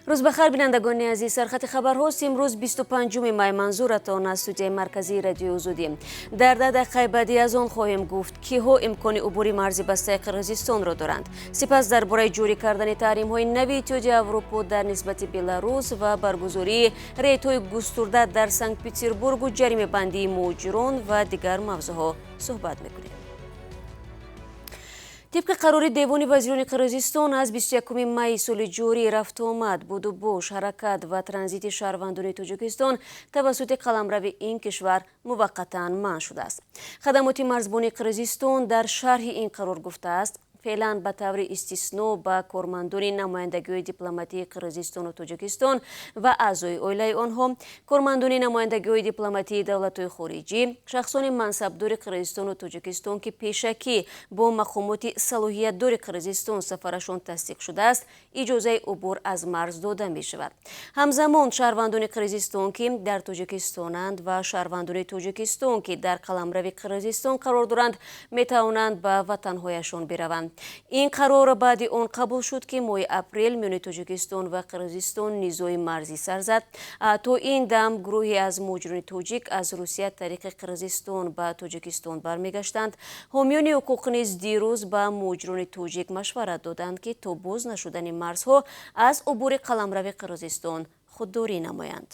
Рӯз бахайр, бинандагони азиз. Сархати хабарҳост. Имрӯз 25 май, манзуратон аз студияи марказии Радиои Озодӣ. Дар 10 дақиқаи баъдӣ аз он хоҳем гуфт, киҳо имкони убури марзи бастаи Қирғизистонро доранд. Сипас дар бораи ҷорӣ кардани таҳримҳои нави Иттиҳоди Аврупо дар нисбати Беларус ва баргузории рейдҳои густурда дар Санкт Петербургу ҷаримабандии муҳоҷирон ва дигар мавзӯъҳо суҳбат мекунем. Тибқи қарори Девони вазирони Қирғизистон аз 21 майи соли ҷорӣ, рафтуомад, будубош, ҳаракат ва транзити шаҳрвандони Тоҷикистон тавассути қаламрави ин кишвар муваққатан манъ шудааст. Хадамоти марзбонии Қирғизистон дар шарҳи ин қарор гуфтааст, феълан ба таври истисно ба кормандони намояндагиҳои дипломатии Қирғизистону Тоҷикистон ва аъзои оилаи онҳо, кормандони намояндагиҳои дипломатии давлатҳои хориҷӣ, шахсони мансабдори Қирғизистону Тоҷикистон, ки пешакӣ бо мақомоти салоҳиятдори Қирғизистон сафарашон тасдиқ шудааст, иҷозаи убур аз марз дода мешавад. Ҳамзамон шаҳрвандони Қирғизистон, ки дар Тоҷикистонанд, ва шаҳрвандони Тоҷикистон, ки дар қаламрави Қирғизистон қарор доранд, метавонанд ба ватанҳояшон бираванд. Ин қарор баъди он қабул шуд, ки моҳи апрел миёни Тоҷикистон ва Қирғизистон низои марзӣ сар зад. То ин дам гурӯҳе аз муҳоҷирони тоҷик аз Русия тариқи Қирғизистон ба Тоҷикистон бармегаштанд. Ҳомиёни ҳуқуқ низ дирӯз ба муҳоҷирони тоҷик машварат доданд, ки то боз нашудани марзҳо аз убури қаламрави Қирғизистон худдорӣ намоянд.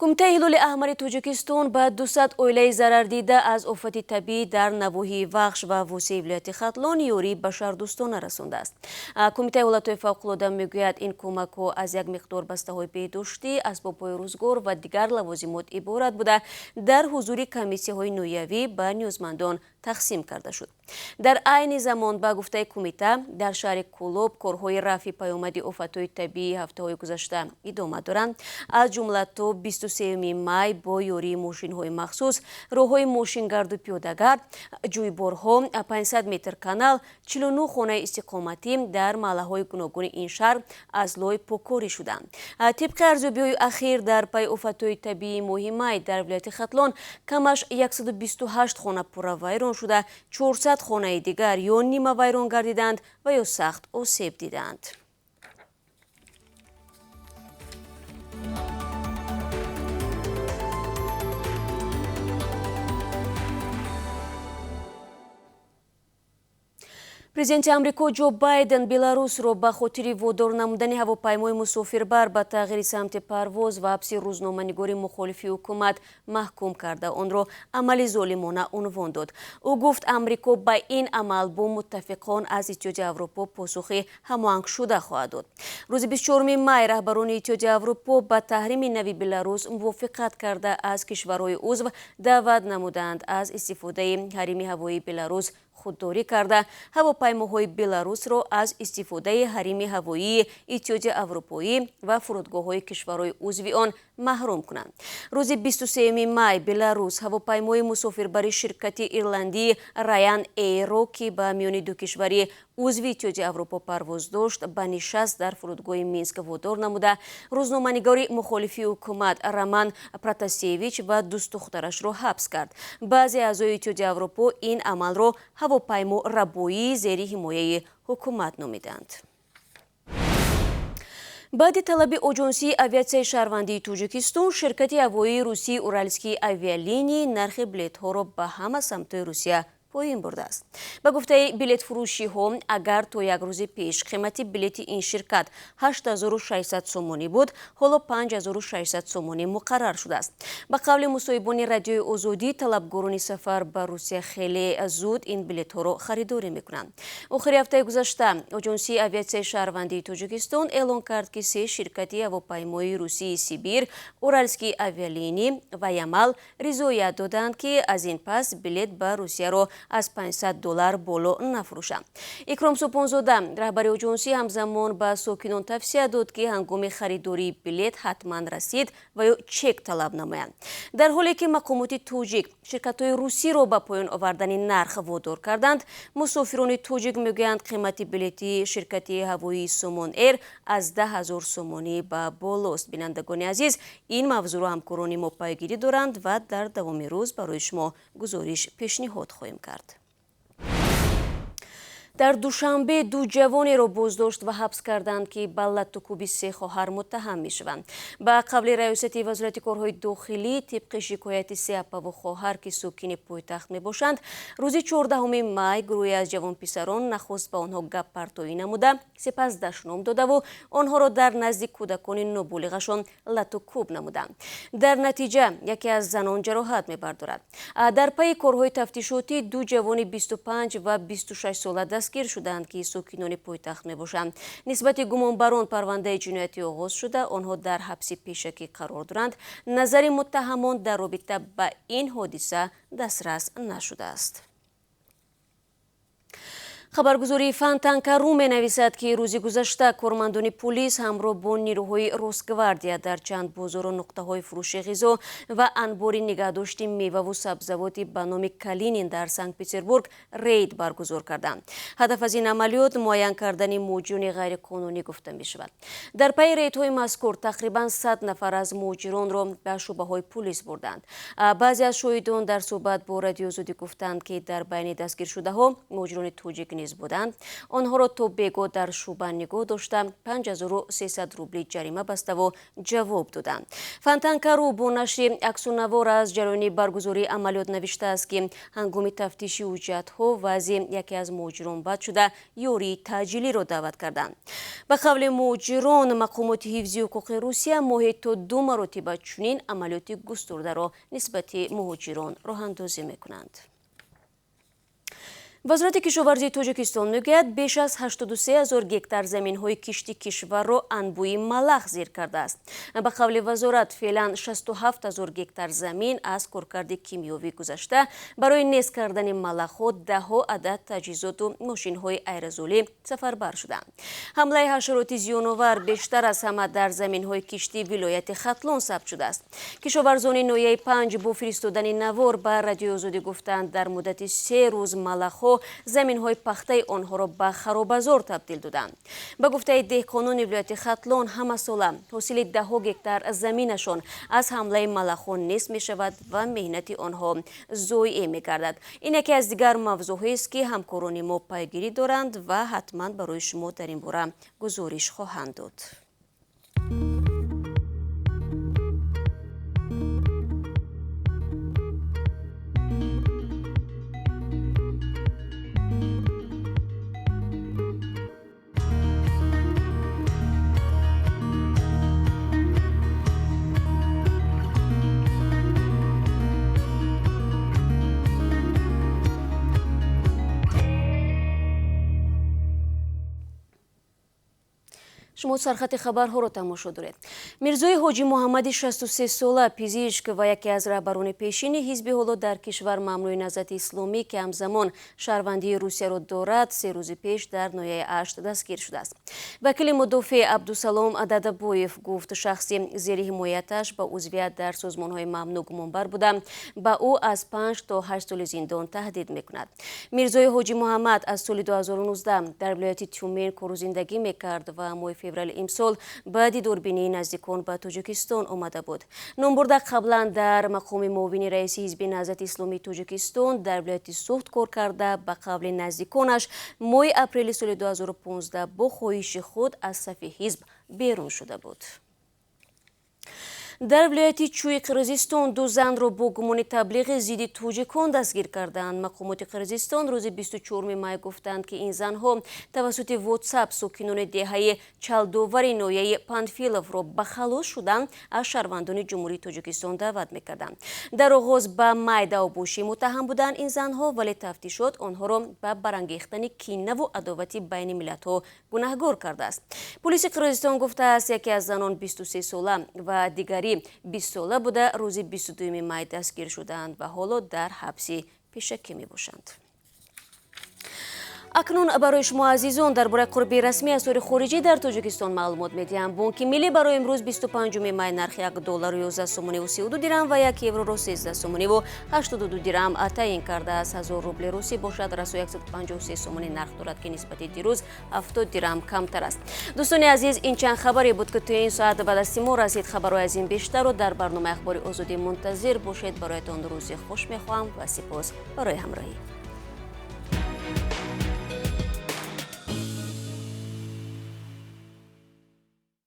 Кумитаи Ҳилоли Аҳмари Тоҷикистон ба 200 оилаи зарардида аз офати табиӣ дар навоҳии Вахш ва Восеи вилояти Хатлон ёрии башардӯстона расондааст. Кумитаи ҳолатҳои фавқулода мегӯяд, ин кӯмакҳо аз як миқдор бастаҳои беҳдоштӣ, асбобҳои рӯзгор ва дигар лавозимот иборат буда, дар ҳузури комиссияҳои ноҳиявӣ ба ниёзмандон тақсим карда шуд. Дар айни замон, ба гуфтаи кумита, дар шаҳри Кӯлоб корҳои рафъи паёмади офатҳои табиии ҳафтаҳои гузашта идома доранд. Аз ҷумла то 23 май бо ёрии мошинҳои махсус роҳҳои мошингарду пиёдагард, ҷӯйборҳо, 500 метр канал, 49 хонаи истиқоматӣ дар маҳаллаҳои гуногуни ин шаҳр аз лой поккорӣ шуданд. Тибқи арзёбиҳои ахир, дар пайи офатҳои табиии моҳи май дар вилояти Хатлон камаш 128 хона пурра вайрон шуда, 400 хонаи дигар ё нимавайрон гардиданд ва ё сахт осеб диданд. Президенти Амрико Ҷо Байден Беларусро ба хотири водор намудани ҳавопаймои мусофирбар ба тағйири самти парвоз ва ҳабси рӯзноманигори мухолифи ҳукумат маҳкум карда, онро амали золимона унвон дод. Ӯ гуфт, Амрико ба ин амал бо муттафиқон аз Иттиҳоди Аврупо посухи ҳамоҳангшуда хоҳад дод. Рӯзи 24 май раҳбарони Иттиҳоди Аврупо ба таҳрими нави Беларус мувофиқат карда, аз кишварҳои узв даъват намуданд аз истифодаи ҳарими ҳавоии Беларус худдорӣ карда, ҳавопаймоҳои Беларусро аз истифодаи ҳарими ҳавоии Иттиҳоди Аврупоӣ ва фурудгоҳҳои кишварҳои узви он маҳрум кунанд. Рӯзи 23 май Беларус ҳавопаймои мусофирбари ширкати ирландии Раян Эйро, ки ба миёни ду кишвари узви Иттиҳоди Аврупо парвоз дошт, ба нишаст дар фурудгоҳи Минск водор намуда, рӯзноманигори мухолифи ҳукумат Роман Протасевич ва дӯстдухтарашро ҳабс кард. Баъзе аъзои Иттиҳоди Аврупо ин амалро ҳавопаймо рабоии зери ҳимояи ҳукумат номиданд. Баъди талаби Оҷонсии авиатсияи шаҳрвандии Тоҷикистон, ширкати ҳавоии русии Уральские авиалинии нархи билетҳоро ба ҳама самтҳои Русия поин бурдааст. Ба гуфтаи билетфурӯшиҳо, агар то як рӯзи пеш қимати билети ин ширкат 8600 сомонӣ буд, ҳоло 5600 сомонӣ муқаррар шудааст. Ба қавли мусоҳибони Радиои Озодӣ, талабгорони сафар ба Русия хеле зуд ин билетҳоро харидорӣ мекунанд. Охири ҳафтаи гузашта Оҷонсии авиатсияи шаҳрвандии Тоҷикистон эълон кард, ки се ширкати ҳавопаймоии русии Сибир, Уральские авиалинии ва Ямал ризоят доданд, ки аз ин пас билет ба Русияро аз 500 доллар боло нафурӯшанд. Икром Супонзода, раҳбари оҷонсӣ, ҳамзамон ба сокинон тавсия дод, ки ҳангоми харидории билет ҳатман расид ва ё чек талаб намоянд. Дар ҳоле ки мақомоти тоҷик ширкатҳои русиро ба поён овардани нарх водор карданд, мусофирони тоҷик мегӯянд, қимати билети ширкати ҳавоии Сомон Эйр аз 10 000 сомонӣ ба болост. Бинандагони азиз, ин мавзӯъро ҳамкорони мо пайгирӣ доранд ва дар давоми рӯз барои шумо гузориш пешниҳод хоҳем кард. Дар Душанбе ду ҷавонеро боздошт ва ҳабс карданд, ки ба латтукӯби се хоҳар муттаҳам мешаванд. Ба қавли раёсати вазорати корҳои дохилӣ, тибқи шикояти се апаву хоҳар, ки сокини пойтахт мебошанд, рӯзи 14 май гурӯҳе аз ҷавонписарон нахуст ба онҳо гаппартоӣ намуда, сипас дашном додаву онҳоро дар назди кӯдакони ноболиғашон латтукӯб намуданд. Дар натиҷа яке аз занон ҷароҳат мебардорад. Дар пайи корҳои тафтишотӣ ду ҷавони 25 ва 26 сола дастгир шуданд, ки сокинони пойтахт мебошанд. Нисбати гумонбарон парвандаи ҷиноятӣ оғоз шуда, онҳо дар ҳабси пешакӣ қарор доранд. Назари муттаҳамон дар робита ба ин ҳодиса дастрас нашудааст. Хабаргузории Фонтанка.ру менависад, ки рӯзи гузашта кормандони пулис ҳамроҳ бо нирӯҳои Росгвардия дар чанд бозору нуқтаҳои фурӯши ғизо ва анбори нигаҳдошти меваву сабзавоти ба номи Калинин дар Санкт-Петербург рейд баргузор карданд. Ҳадаф аз ин амалиёт муайян кардани муҳоҷирони ғайриқонунӣ гуфта мешавад. Дар пайи рейдҳои мазкур тақрибан 100 нафар аз муҳоҷиронро ба шӯъбаҳои пулис бурданд. Баъзе аз шоҳидон дар суҳбат бо Радиои Озодӣ гуфтанд, ки дар байни дастгиршудаҳо муҳоҷирони тоҷик низ буданд. Онҳоро то бего дар шӯъба нигоҳ дошта 5300 рубли ҷарима баставу ҷавоб доданд. Фонтанка.ру бо нашри аксунавор аз ҷараёни баргузории амалиёт навиштааст, ки ҳангоми тафтиши ҳуҷҷатҳо вазъи яке аз муҳоҷирон бад шуда, ёрии таъҷилиро даъват карданд. Ба қавли муҳоҷирон, мақомоти ҳифзи ҳуқуқи Русия моҳе то 2 маротиба чунин амалиёти густурдаро нисбати муҳоҷирон роҳандозӣ мекунанд. Вазорати кишоварзии Тоҷикистон мегӯяд, беш аз 83 000 гектар заминҳои кишти кишварро анбӯи малах зир кардааст. Ба қавли вазорат, феълан 67 000 гектар замин аз коркарди кимиёвӣ гузашта, барои нест кардани малахҳо даҳҳо адад таҷҳизоту мошинҳои аэрозолӣ сафарбар шуданд. Ҳамлаи ҳашароти зиёновар бештар аз ҳама дар заминҳои кишти вилояти Хатлон сабт шудааст. Кишоварзони ноҳияи 5 бо фиристодани навор ба Радиои Озодӣ гуфтанд, дар муддати 3 рӯз малахҳо заминҳои пахтаи онҳоро ба харобазор табдил доданд. Ба гуфтаи деҳқонони вилояти Хатлон, ҳамасола ҳосили даҳҳо гектар заминашон аз ҳамлаи малахҳо нест мешавад ва меҳнати онҳо зоеъ мегардад. Ин яке аз дигар мавзӯъҳоест, ки ҳамкорони мо пайгирӣ доранд ва ҳатман барои шумо дар ин бора гузориш хоҳанд дод. Шумо сархати хабарҳоро тамошо доред. Мирзои Ҳоҷи Муҳаммади 63 сола, пизишк ва яке аз раҳбарони пешини ҳизби ҳоло дар кишвар мамнӯи Наҳзати Исломӣ, ки ҳамзамон шаҳрвандии Русияро дорад, 3 рӯзи пеш дар ноҳияи 8 дастгир шудааст. Вакили мудофеъ Абдусалом Дадабоев гуфт, шахси зери ҳимояташ ба узвият дар созмонҳои мамнӯъ гумонбар буда, ба ӯ аз 5 то 8 соли зиндон таҳдид мекунад. Мирзои Ҳоҷи Муҳаммад аз соли 2019 дар вилояти Тюмен кору зиндагӣ мекард ва моҳи феврали имсол баъди дурбинии наздикон ба Тоҷикистон омада буд. Номбурда қаблан дар мақоми муовини раиси ҳизби Наҳзати Исломии Тоҷикистон дар вилояти Суғд кор карда, ба қавли наздиконаш моҳи апрели соли 2015 бо хоҳиши худ аз сафи ҳизб берун шуда буд. Дар вилояти Чӯи Қирғизистон ду занро бо гумони таблиғи зидди тоҷикон дастгир карданд. Мақомоти Қирғизистон рӯзи 24 май гуфтанд, ки ин занҳо тавассути WhatsApp сокинони деҳаи Чалдовари ноҳияи Панфиловро ба халос шудан аз шаҳрвандони Ҷумҳурии Тоҷикистон даъват мекарданд. Дар оғоз ба майдаобошӣ муттаҳам буданд ин занҳо, вале тафтишот онҳоро ба барангехтани кинаву адовати байни миллатҳо гунаҳгор кардааст. Полиси Қирғизистон гуфтааст, яке аз занон 23 сола ва дигари 20 сола буда, рӯзи 22 май дастгир шуданд ва ҳоло дар ҳабси пешакӣ мебошанд. Акнун барои шумо азизон дар бораи қурби расмии асъори хориҷӣ дар Тоҷикистон маълумот медиҳам. Бонки Миллӣ барои имрӯз 25 май нархи 1 доллару 11 сомониву 32 дирам ва 1 евроро 13 сомониву 82 дирам таъин кардааст. 1000 рубли русӣ бошад расо 153 сомонӣ нарх дорад, ки нисбати дирӯз 70 дирам камтар аст. Дӯстони азиз, ин чанд хабаре буд, ки то ин соат ба дасти мо расид. Хабарҳои аз ин бештарро дар барномаи Ахбори Озодӣ мунтазир бошед. Бароятон рӯзи хуш мехоҳам ва сипос барои ҳамроҳӣ.